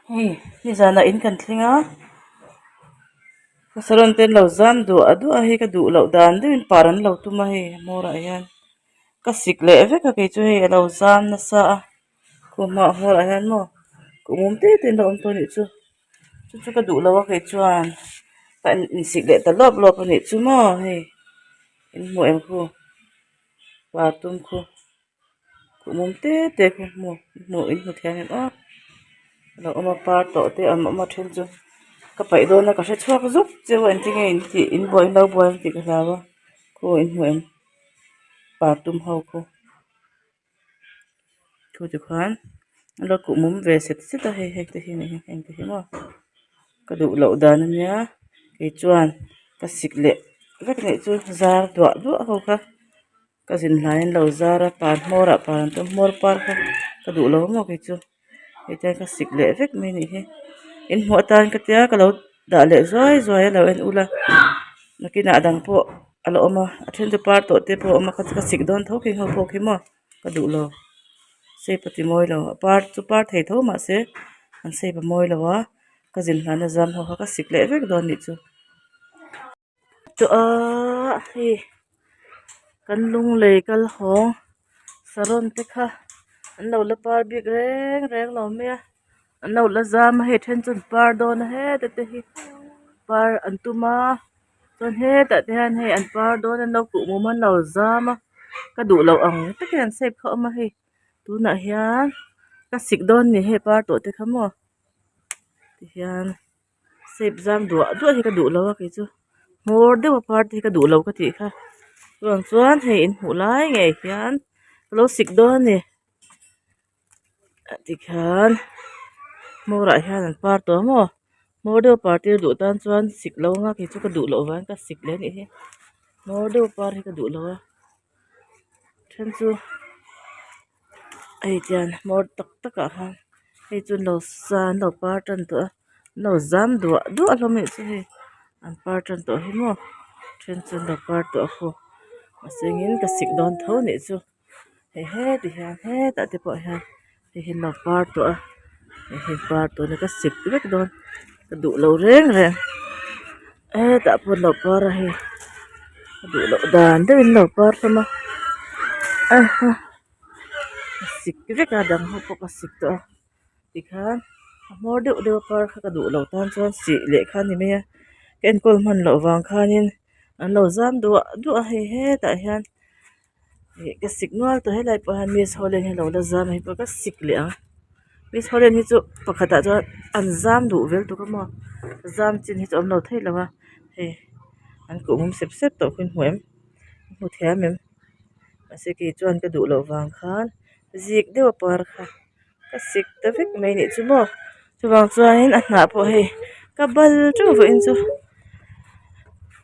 Hei nizanah in kan thleng a ka salon te an lo zam duah duah a hei ka duh loh dan deuhin par an lo tum a hei a hmawrah hian ka sik leh vek a kei chu hei a lo zam nasa a khum ah hmawrah hian maw kuhmum te te an lo awm tawh a nih chu chu chu ka duh lo a kei chuan ka insik leh ta lawp lawp a nih chu maw hei in hmuh em khu par tum khu. Kuhmum te te khu hmu hmuh in hmu thiam em aw a lo awm a par tawh te an awm a then chu ka paih dawn a ka hre chhuak zuk cheu a engtin nge in tih in buai in lo buai ang tih ka hlau a khaw in hmu em par tum ho khu thu tikhuan an lo kuhmum ve set set a hei heng te hi heng te hi maw ka duh loh dan ania kei chuan ka sik leh vek anih chu zar duah duah ho kha. Ka zin hlaiin lo zar a par hmawrah par an tum hmawr par kha ka duh lo maw kei chu hei te ka sik leh vek mai anih hi in hmuh atan ka tia ka lo dah leh zuai zuai a lo en ula nakinah a dang pawh a la awm a a then chu par tawh te pawh a awm a ka sik dawn tho khi ho pawh khi maw ka duh lo shape a ti mawi lo a par chu par thei tho mahse an shape a mawi lo a ka zin hlana zam ho kha ka sik leh vek dawn anih chu. Tah hei kan lunglei kal hawng saron te kha an lo la par bik reng reng lo mai a an lo la zam a hei then chu an par dawn a heta te hi par an tum a chuan hetah te hian hei an par dawn a an lo kuh mum a an lo zam a ka duh loh ang tak hian an shape kha a awm a hei tunah hian ka sik dawn a ni hei par tawh te kha maw tihian. Shape zam duah duah hi ka duh lo a kei chu hmawr deuh a par te hi ka duh lo ka tih kha chuvang chuan hei in hmuh lai ngei hian ka lo sik dawn a ni tikhian hmawr ah hian an par tawh a maw hmawr deuh a par tir duh tan chuan sik lo anga kei chu ka duh loh vang ka sik leh a nih hi hmawr deuh a par hi ka duh lo a then chu. Hei tian hmawr tak tak ah khan hei chu an lo sa an lo par tan tawh a an lo zam duah duah hlawm anih chu hei an par tan tawh hi maw then chu an lo par tawh a khu mahse engin ka sik dawn tho anih chu hei heti hian hetah te pawh hian hei hi an lo par tawh a hei hi an par tawh a ni ka sik vek dawn ka duh lo reng reng hetah pawh an lo par a hei ka duh loh dan deuhin an lo par hlawm a aha. Ka sik vek a dang ho pawh ka sik tawh a tikhan a hmawr deuh deuh a par kha ka duh loh tan chuan sih leh kha a ni mai a ka enkawl hman loh vang khanin an lo zam duah duah a hei hetah hian ih ka sik nual tawh helai pawh hian miss holland hi a lo la zam a hei pawh ka sik leh ang miss holland hi chu pakhatah chuan an zam duh vel tuk a maw zam chin hi chu a awm lo thei lo a hei an kuhmum sep sep tawh kha in hmu em in hmu thiam em. Mahse kei chuan ka duh loh vang khan zik deuh a par kha ka sik ta vek mai anih chu maw chuvang chuanin a hnah pawh hei ka bal teuh vawiin chu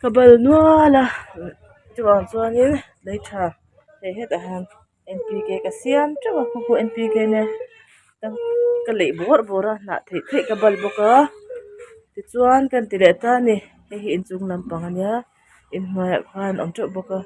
ka bal nual a chuvang chuanin lei tha hei hetah hian N P K ka siam teuh a khu khu N P K nia ka leih bawrh bawrh a hnah theih theih ka bal bawk a tichuan kan ti leh ta a ni hei hi inchung lampang ania inhnuaiah khan a awm teuh bawk a.